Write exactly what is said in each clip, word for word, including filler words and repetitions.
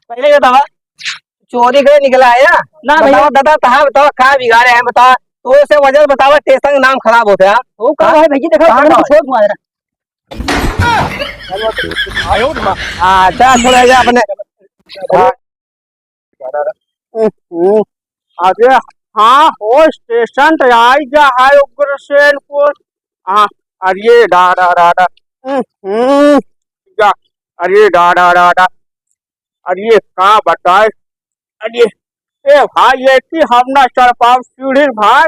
पहले ये बतावा, चोरी करे निकला है या? ना भैया। बतावा दादा, कहाँ बतावा, कहाँ बिगाड़े हैं बतावा? तो से वजह बतावा, स्टेशन का नाम खराब होता है। वो का हाँ? है भैया, देखो, कहाँ तुमने का? कुछ और घुमा दे रहा। अच्छा, छोड़ जा अपने। हाँ। हम्म, अरे हाँ हो, स्टेशन तो आई जा है उग्रसेनपुर। हाँ, अरे डा, डा, डा, डा। हम्म, जा, अरे डा, डा, डा, डा। अरे का बताए, अरे, ए भाई, ये कि हम ना चढ़ पाओ सीढ़ी भाई,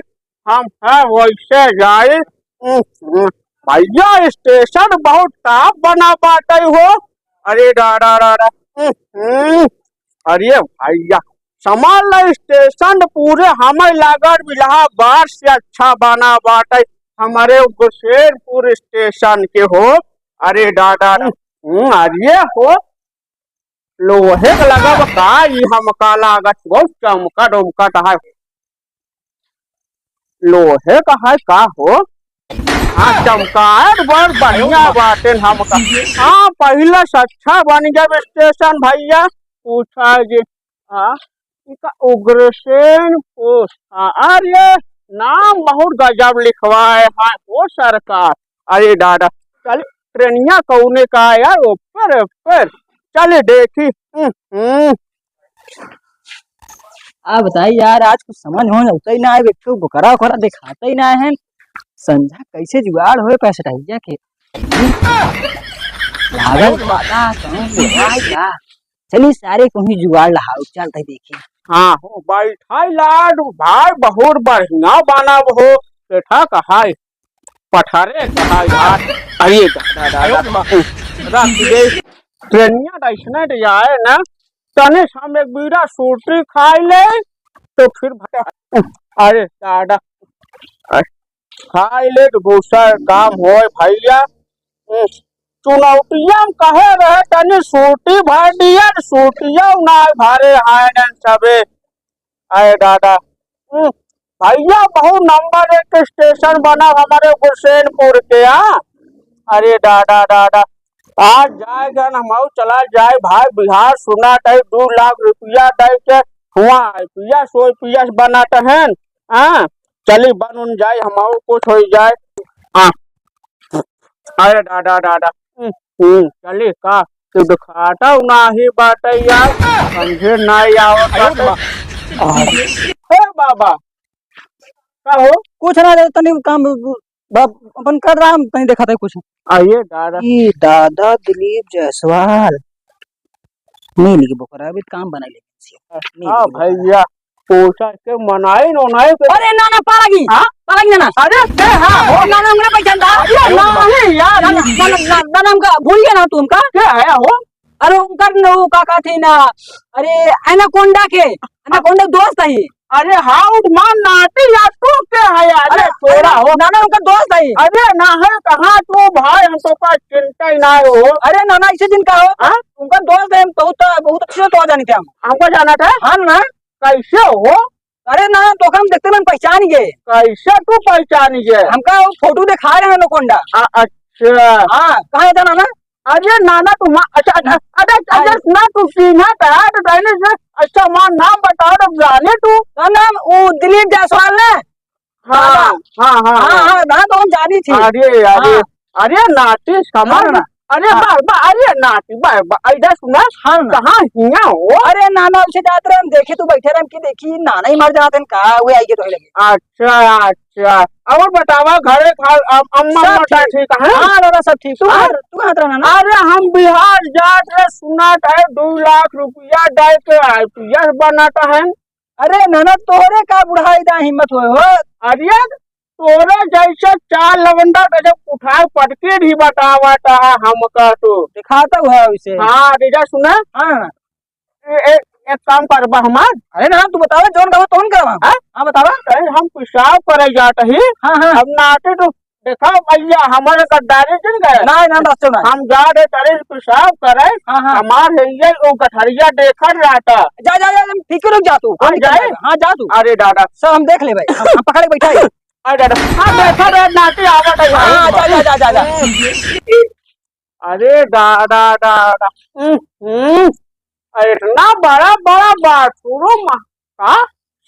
हम है वैसे जाए। हम्म, हम्म। भैया, स्टेशन बहुत टॉप बना बाटे हो। अरे डा, डा, डा, डा। हम्म, हम्म। अरे भैया, समझ लो, स्टेशन पूरे हमें लागत इलाहाबाद से अच्छा बना बाटे, हमारे हुसैनपुर स्टेशन के हो। अरे डा, डा, डा। हम्म, अरे हो, लोहे का लगा बा का, ई हमका लागत हो, चमकत उमकत है। लोहे का है का हो? हाँ, चमकात बड़ बढ़िया बाटेन हमका। हाँ, पहिले से अच्छा बन गया स्टेशन भैया। पूछा जे, हाँ, इका उग्रसेन पोस्ट। हाँ, अरे, नाम बहुत गजब लिखवाए हैं हो सरकार। अरे दादा, चल ट्रेनिया कौने का यार, ऊपर, ऊपर। चल देखी। हम्म, हम्म। आ बताई यार, आज कुछ समझ हो जाता ही ना है, एक ठो बोकरा ओकरा दिखाता ही ना है। संझा कैसे जुगाड़ होए पैसे टहिया के। लागल पता कहूँ बुढ़ाई का। चली सारे कहूँ जुगाड़ लहाऊ, चलते देखी। हाँ हो, बैठाई लाड भाई, बहुत बढ़िया बनाब हो, बैठा कहाई। पठारे कहा यार। अरे दादा, दादा। रख दे। ट्रेनिया तो ऐसने तो आए ना, तने से हम एक बीड़ा सूटी खाई ले, तो फिर भ-, अरे दादा, खाई ले तो दूसर काम होए भैया। चुनौतिया में कहे रहे, तनी सूटी भर दिया, सूटिया ना भरे आए न सबे। अरे दादा, हम्म, भैया, बहुत नंबर एक स्टेशन बना हमारे हुसैनपुर के, हाँ। अरे दादा, दादा, आज जाए गन हम चला जाए भाई बिहार, सुना टाइप दो लाख रुपया दे के हुआ, I P S, O P S बनत हैं, हाँ। चली बन उन जाए, हम कुछ हो जाए, हाँ। अरे दादा, दादा। हम्म, हम्म, चली का? तू दिखाता हूँ नाही बाटे यार, समझे नाही आवत बाटे। हे बाबा, का हो? कुछ ना, तनी काम ब-, अपन कर रहा हम, तनी देखा था कुछ। आइए दादा। ई दादा दिलीप जायसवाल। मिल गई बोकरा, अभी काम बनाई ले। मिल हाँ गई बोकरा। भैया, पोसा के मनाई नो नाई के। अरे ना ना, पालागी। हाँ? पालागी ना ना। अरे के हाँ हो। ना ना, उंगले पहचान दा। अरे ना, नहीं यार। ना ना, ना ना, ना ना, हमका भूल गया ना तू हमका। के है हो? अरे उनकर न, वो का कहती ना, अरे एनाकोंडा के, एनाकोंडा दोस्त है। अरे हाँ, उठ मान नाती यार, तू के है यार? अरे अरे तोरा हो। ना ना, उनकर दोस्त है। अरे ना है, कहाँ तू भाई, हम तो का चिंता ही ना हो। अरे ना ना, ऐसे दिन का हो? हाँ? उनकर दोस्त है, हम बहुत, बहुत अच्छे से तो जानी थे हम। हमको जाना था? हाँ ना। कैसे हो? अरे ना, तो हम देखते मन पहचान गए। कैसे तू पहचान गए? हमका वो फोटो दिखा रहे हैं एनाकोंडा। आ, अच्छा। हाँ, कहाँ है जाना ना? अरे नाना, तू मा-, अच्छा, अच्छा, अरे, अरे, हाँ। ना तू सीना कहा तो कहने से, अच्छा, माँ नाम बताओ तो जाने तू। ना, ना, वो दिलीप जायसवाल ने। हाँ, हाँ, हाँ, हाँ, हाँ। हाँ, हाँ, ना तो हम जानी थी। अरे, अरे, हाँ। अरे, नाती, समझ हाँ, ना। हाँ। अरे, हाँ। बा, बा, अरे, नाती, बा, बा, इधर सुना। हाँ, ना। कहाँ हिया हो? अरे, नाना, उसे जात रहे, हम देखे, तू बैठे रहे, हम की देखी, नाना ही मर जाते हैं, का, वे आई के तो लगे। अच्छा, अच्छा। और बतावा, घरे खा, अम-, अम्मा सब मोटा ठीक। ठीक है? हाँ, दादा, सब ठीक। तू हाँ? कहाँ, तू कहाँ रहना ना? अरे, हम बिहार जात रहे, सुना है, दो लाख रुपया दे के आई पी एस बनाता है। अरे नाना, तोहरे का बुढ़ाई दा हिम्मत होए हो? अरे, तोरे जैसे चार लवंडा गजब उठाए पटके भी बतावत है हमका तो। दिखाता हुआ है उसे। हाँ, जीजा सुना। हाँ। ए, ए, एक काम करबा हमार। अरे नाना, तू बतावा, जौन कहबा तौन करबा। हाँ? हाँ, बतावा। कहीं हम पेशाब करे जात ही। हाँ, हाँ। अब नाते तो देखा भैया, हमारे गद्दारी जिन गए। ना, ना, ना, सुना। हम जा रहे तरे पेशाब करे, हाँ, हाँ। हमार है ये वो गठरिया देखत रहता। जा, जा, जा, जा, ठीक रुक जा तू, हम जाए? हाँ, जा तू। अरे दादा। सब हम देख ले भाई, हम, हम पकड़े बैठा है। अरे दादा, हाँ, देखा रे, नाती आवत है। हाँ, जा, जा, जा, जा, जा। अरे दादा, दादा। हम्म, हम्म। इतना बड़ा बड़ा बाथरूम, का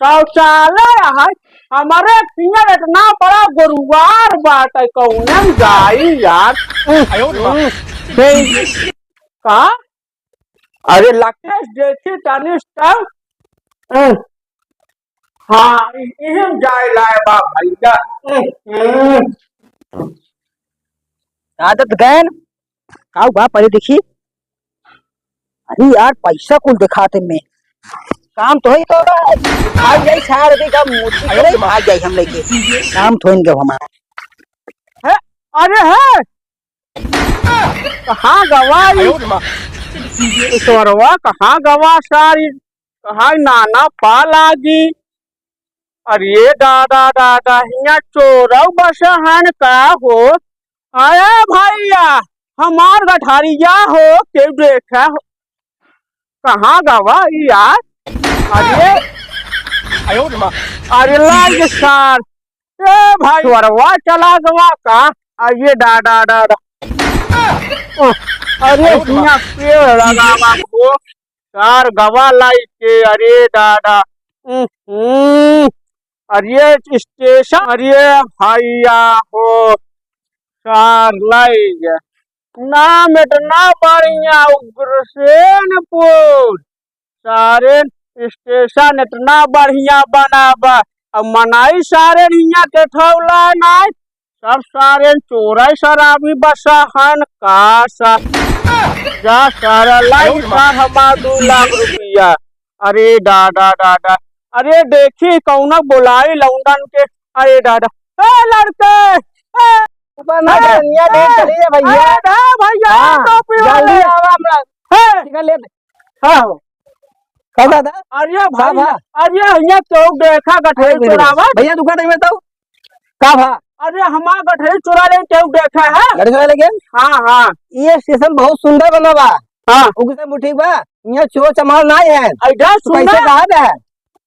शौचालय है? हमारे हियाँ इतना बड़ा गोरुआर बाटे, कौने में जाई यार? का? अरे लकेश, देखी तनी तब। हाँ, इहम जाए लाए बा भैया। आदत गैन, का हुआ पहले देखी। अरे यार, पैसा कुल दिखाते में काम तो है तो भाग जाई, सार भी का मूर्ति करे, भाग जाई हम लेके। काम तो इनके हमारा। है, अरे है, कहाँ गवा ई? ईश्वरवा कहाँ गवा सारी? कहाँ नाना पा लागी? अरे दादा, दादा, हियाँ चोरौ बसा हन का हो? अरे भैया, हमार गठरिया हो, केहू देखा हो? कहाँ गवा ई यार? अरे, अरे लाग सार, ए भाई, चोरवा चला गवा का? अरे दादा, दादा। ओ, अरे हियाँ पेड़ लगावा हो, सार गवा लाई के, अरे दादा। उहुं, अरे स्टेशन, अरे भैया हो, सार लाई के। नाम इतना बढ़िया उग्रसेनपुर, सारेन स्टेशन इतना बढ़िया बना बा। अब मनाई सारेन हियाँ के ठौला नाई, सब सारेन चोरई शराबी बसा हन का सा। जा सारा लाई सार हमार दू लाख रुपया। अरे दादा, दादा, अरे देखी कौनो बोलाई लौंडन के। अरे दादा, ए लड़के, ए, ऊपर ना ए, धनिया दे ए, चली जा भैया। ए, ए भैया, हाँ, टोपी वाले। जल्दी आवा हमरा। ए, ठीक है, ले दे। हाँ। का दादा? अरे का भाई, भा? अरे हियाँ केहू देखा गठरी अरे भैया, चोरावत? भैया दुकान में तो का भा? अरे हमार गठरी चोरा ले केहू देखा है? गठरी चोरा लेके? हाँ, हाँ। ये स्टेशन बहुत सुंदर बना बा। हाँ। उगसे मुठी बा, यहाँ चोर चमार नाई है। अइजा तू सुना। कैसे कहा दे है?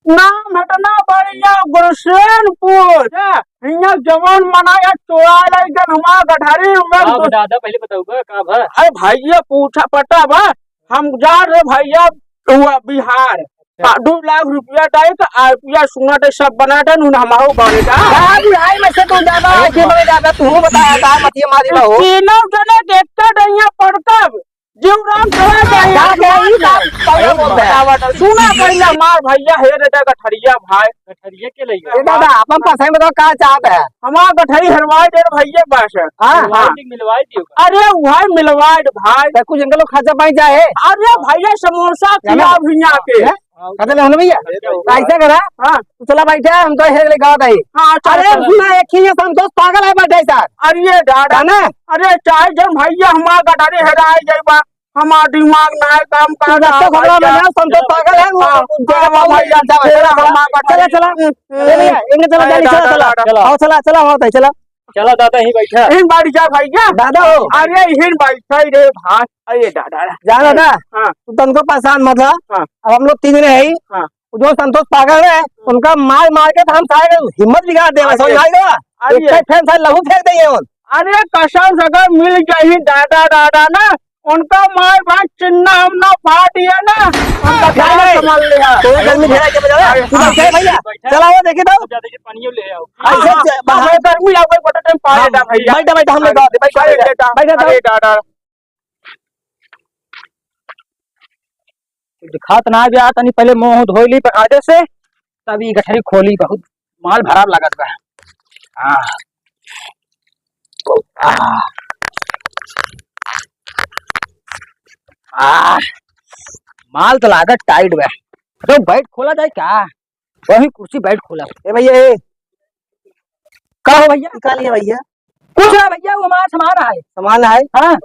नाम हटना बढ़िया गुरसेनपुर। जा, हियाँ जवान मनाया चोरा ले गन हमार गठरी में का घुस- बा दादा, पहले बताऊ बा, का भा? अरे भैया पूछा पता बा, हम जा रहे भैया हुआ बिहार। अच्छा। आ, दो लाख रुपया डाई तो आईपीएस सुना दे सब बना दे, नून हमारो बने जा। का बुढ़ाई में से तू ज्यादा, आगे में ज्यादा तू बताया था, मतिया मारी बा हो। तीनों जने देखते रहिया पड़तब, जीवराम चला जाए। का कही ना, पहले बोल दे। बतावा तो, सुना पहले हमार भैया, हे रे गठरिया भाई। गठरिया के लइया? ए दादा, अपन पसंद बताओ, का चाहत है? हमार गठरी हरवाई दे भैया बस। हाँ, मिलवाई हाँ। दी, मिलवाई दियो। अरे भाई मिलवाई दे भाई। तो कुछ इनके लोग खर्चा पानी चाहे? अरे भैया समोसा है ना? खिलाओ भैया के। हैं? खर्चा ले होने भैया? अरे तो ऐसा करा। हाँ। तू चला बैठा, हम तो हेर ले गाँव आई। हाँ, चल, अरे चल। सुना, एक ही ये संतोष पागल है बैठे सर। अरे दादा। है ना? अरे चाहे जन भैया हमार गठरी हेराई जाई बा। हमार दिमाग ना है काम तू कर रहा रस्ता है घुमरा भैया। में ना, संतोष पागल है, वो हाँ, जगह हाँ, पागल भैया, है, जा, चला, जा, चला, हमार चला, गठरी। चला। हम्म, ए भैया, इनके चला, अरे गाड़ी चला, दादा, चला। दादा। आओ, चला, चला, आओ, ताई, चला। चला दादा, यहीं बैठा। यहीं बैठ जा भैया। दादा हो। अरे, यहीं बैठा ही रे भाई। अरे दादा। जा दादा, हाँ। तू तनको परेशान मत हो। हाँ। अब हम लोग तीन जने हैं। हाँ। जो संतोष पागल है, उनका मार मार के तो हम सारे हिम्मत बिगाड़ देवे, अरे। समझ आएगा? अरे। एक फैन सारे लहू फेंक देंगे उन। अरे कसम से अगर मिल जाही दादा, दादा ना, उनका मार भाई चिन्ना हम ना फाड़ दिए ना, उनका क्या जान है? समझ लिया। तो गर्मी घेरा के बजा रहा है। तू बैठा है भैया? बैठा। चला वो देखी तो। जा देखिए, पानियो ले आओ। ऐसे हाँ, च-, हाँ, बाहर गर्मी आ गई, बड़ा टाइम पानी हाँ, दा भैया। बैठा, बैठा, हम लोग बैठा, बैठा, अरे बैठा, दादा, बैठा, अरे बैठा। दादा। दिखात ना बा, तनी पहले मुंह धोई ली बकायदे से, तब ई गठरी खोली। बहुत माल भरा लागत बा। हाँ। हाँ। हाँ। माल तो लागत टाइट बा। तो बैठ खोला जाए क्या? वही कुर्सी बैठ खोला। ए भैया, ए। का हो भैया? का लिए भैया? कुछ ना भैया, वो हमारा सामान है। सामान है? हाँ।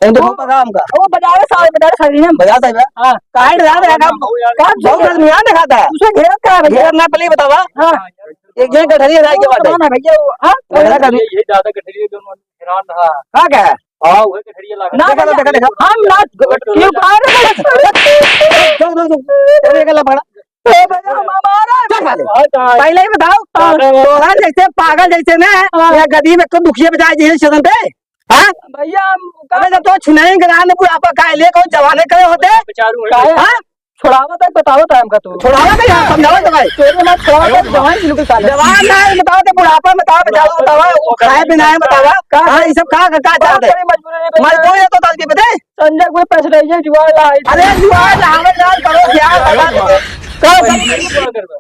कहीं तो वो, बहुत पता हमका। वो बाजार से, बाजार से खरीदे हम। बाजार से बा? हाँ। काहे डरा रहा है? का, का बहुत आदमी यहाँ दिखाता है। उसे घेरत का है भैया? घेरत ना पहले ही बतावा। हाँ। एक जन गठरी रह के बात है। सामान है भैया, वो, हाँ? लग रहा है कभी। ये, ये ज्यादा गठरी है, दोनों हैरान रहा। हाँ, क्या है? हाँ, वही गठरी लगा। ना देखा, भैया, देखा, देखा। हम ना, क्यों कह रहे हैं? चल, चल, चल। अरे, ये गला पकड़ा। ए भैया, हम हमारा चल साले। पहले ही बताओ, दादा। तोरा जैसे पागल जैसे ना, हाँ। या गरीब एक तो दुखिया बजाए जैसे शरण पे। हाँ? भैया, हम अबे, जब तो छिनाई के राह में बुढ़ापा काहे ले, कौन जवाने करे होते? काहे? हाँ? छोड़ावत है, बतावत है हमका तू। छोड़ावत है यार, समझावत है भाई। तोरे मत छोड़ावत है, जवान बिल्कुल साले। जवान ना है, बतावत है, बुढ़ापा में बतावा, बतावा, बतावा, वो खाए पीना है, बतावा। का हाँ, ये सब का, का, का बहुत चाहते? बड़ी मजबूरी है भैया। मजबूरी है तो डाल के बता। संजय कोई पैसे नहीं है, जुआर ला है। अरे, जुआर ला, हमें ना करो, क्या बता दो। करो।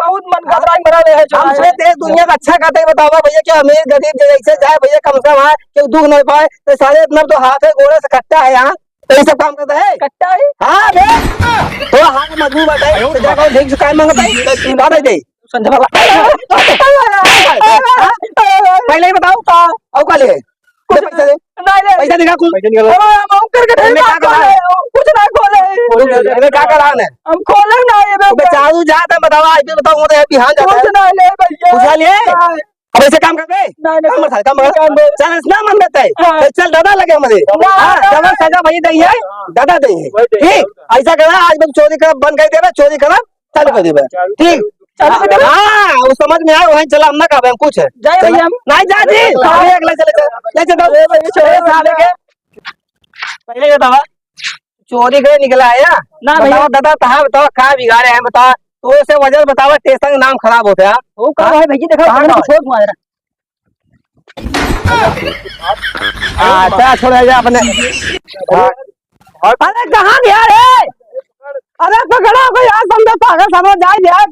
बहुत मन घबराई मरा रहे हैं, जो हम है। पूरे देश दुनिया का अच्छा करते ही बतावा भैया, कि अमीर गरीब जैसे जाए भैया, कम से कम आए, कि दुख नहीं पाए, तो सारे इतना तो हाथ है, गोड़े से कट्टा है यहाँ। तो ये सब काम करता है? कट्टा है? हाँ बे। थोड़ा हाथ मजबूत बताए, तो जाकर भीख चुकाए मांगता है, तो तू ना दे दे। संजय बाबा। हाँ? पहले ही बताओ। हाँ। और का ले? कुछ दे पैसा दे। नहीं ले। पैसा दिखा कुल। पैसा निकालो। अरे, हम, हम करके नहीं, मैं क्या करा? कुछ ना खोले। मैं क्या करा ने? हम खोले ना ये तो बेचारू जाता है, बतावा, आज भी बताऊँ, वो तो बिहान जाता है। कुछ ना ले भैया। पूछा लिए? नहीं। अब ऐसे काम कर बे? नहीं, नहीं, काम कर, काम कर। काम कर। चल, इतना मन करता है। हाँ। तो चल, दादा लगे हमारे। ना, हाँ, ना, जब ना। सजा वही दही है, दादा दही है। वही दही है। ठीक? ऐसा करा, आज हम चोरी करब बंद कर देबे, चोरी करब चालू कर देबे। ठीक? चालू कर देबे? हाँ, वो समझ में आए, वहीं चला, हम ना कहबे, हम कुछ है। जाए चला। भैया, हम नहीं, जा जी, अरे, सारे अगला चले, चले, ले चल, ए भैया, चले, सारे के। पहले ये बतावा, चोरी करे निकला है या? ना भैया। बतावा दादा, तहा बतावा, का बिगाड़े हैं, बतावा। तो से वजह बतावा, स्टेशन का नाम खराब होता है। वो का हाँ? है भैया, देखो, कहाँ कौन का? छोट मार रहा। हाँ, क्या छोड़ा जा अपने? हाँ। अरे, कहाँ गया रे? अरे, पकड़ो कोई यार, समझो, पागल समझ जाए यार।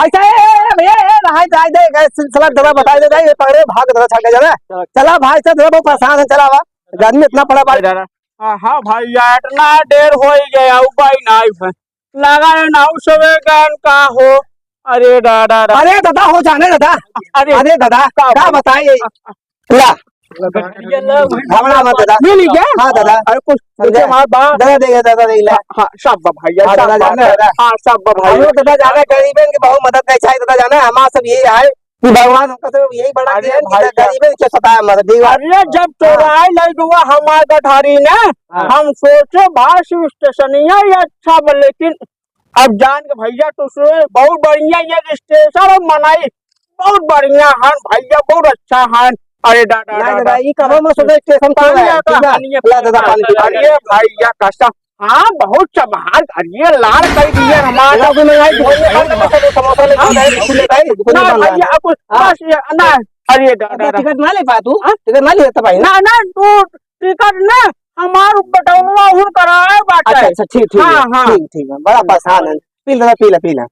ऐसा, ए, ए, ए, भैया, ए, रहा है, जाए दे, गए सिलसिला दवा बताए दे, जाए, ये पकड़े, भाग दवा छाट के जाना। चला भाई, सब दवा बहुत परेशान है, चला बा। गर्मी इतना पड़ा भाई। हाँ, हाँ भैया, इतना देर हो ही गया, उपाय नहीं है। लगा है ना, उस समय का, का हो। अरे दादा, दादा। अरे दादा, हो जाने दादा। अरे, अरे दादा, का का भाई? बताए ये? ला। घबरा मत दादा। मिल गया? हाँ दादा। अरे कुछ, कुछ दादा, हमारे बा-, दादा दे, दादा दे, ला। हाँ, हाँ, सब बा भैया, हाँ, सब दादा बा। जाने दादा। हाँ, सब बा भैया। हम लोग दादा जाने गरीबन के बहुत मदद नहीं चाहिए दादा जाने, हमारा सब ये है कि भगवान हमका सब यही बड़ा अरे दिया है कि भैया। गरीबन के सताया मत, ठीक बा? अरे जब हाँ। चोराए लग गया हमार गठारी ने, हाँ। हम सोचे भाई स्टेशनिया ही अच्छा बा, लेकिन अब जान के भैया तो सुन, बहुत बढ़िया ये स्टेशन और मनई बहुत बढ़िया हन भैया, बहुत अच्छा हन। अरे दादा, नहीं दादा, दादा, ई कहाँ में सोचे स्टेशन खोल रहा है, पानी ठीक है? पानी ला दादा, पानी पी। अरे भैया कसम, हाँ, बहुत चबहार, अरे लाल कर दिए हमारे। दादा, कोई मंगाई, दुकान में बंद कर, समोसा लेके जाए, बिस्कुट लेके आए, दुकान में ना बंद है। भैया, कुछ हाँ। बस ये, ना, अरे दादा, दादा, दादा। टिकट ना ले पाया तू? हाँ? टिकट ना लिया था भाई? ना, ना, तू टिकट ना, हमार बटौनवा उहुन कराए बाटे। अच्छा, अच्छा, ठीक, ठीक हाँ, है, हाँ। ठीक, ठीक है, बड़ा परेशान है। पी ले, पी ले, पी ले।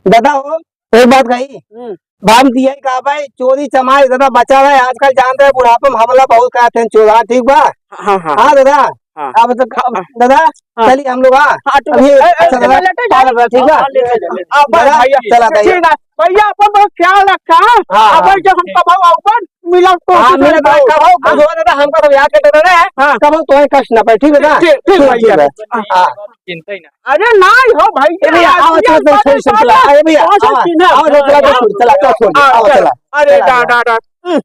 दादा हो, एक बात कही, हम्म। बाप दिया ही कहा भाई, चोरी चमारी दादा बचा रहे, आजकल जानते हैं बुढ़ापे में हमला बहुत करते हैं चोर, हाँ, ठीक बा? हाँ, हाँ। हाँ दादा, हाँ। अब तो, अब हाँ। दादा, हाँ। चलिए हम लोग, हाँ। हाँ, ठीक अभी, है। ए, ए, अच्छा दादा, लेटे जाओ। ठीक बा? हाँ, लेटे जाओ, लेटे जाओ। अब दादा, भैया, चला दादा। ठीक है। भैया, अपन बहुत ख्याल रखा, हाँ? हाँ, अब हाँ। जब हम कबहू आऊबन, मिलब तो हाँ, तुझे मिलब, बताओ। कबहू, हाँ। कुछ हो दादा, हमका तो याद करते रहे, हाँ। कबहू तुम्हें कष्ट ना पाए, ठीक है ना? ठीक, ठीक, ठीक, भैया। ठीक है। हाँ। चिंता ही ना। अरे, नहीं हो भाई, ए भैया, आओ, आज चलो, ये चलो, छोड़, छोड़, चला। अरे भैया, कौन सा आओ, चीज है? आओ, चला, चला, चला, चला, छोड़, चला, हाँ, आओ, चला। चला। अरे, चला, दा, चला। दा, दा। हम्म।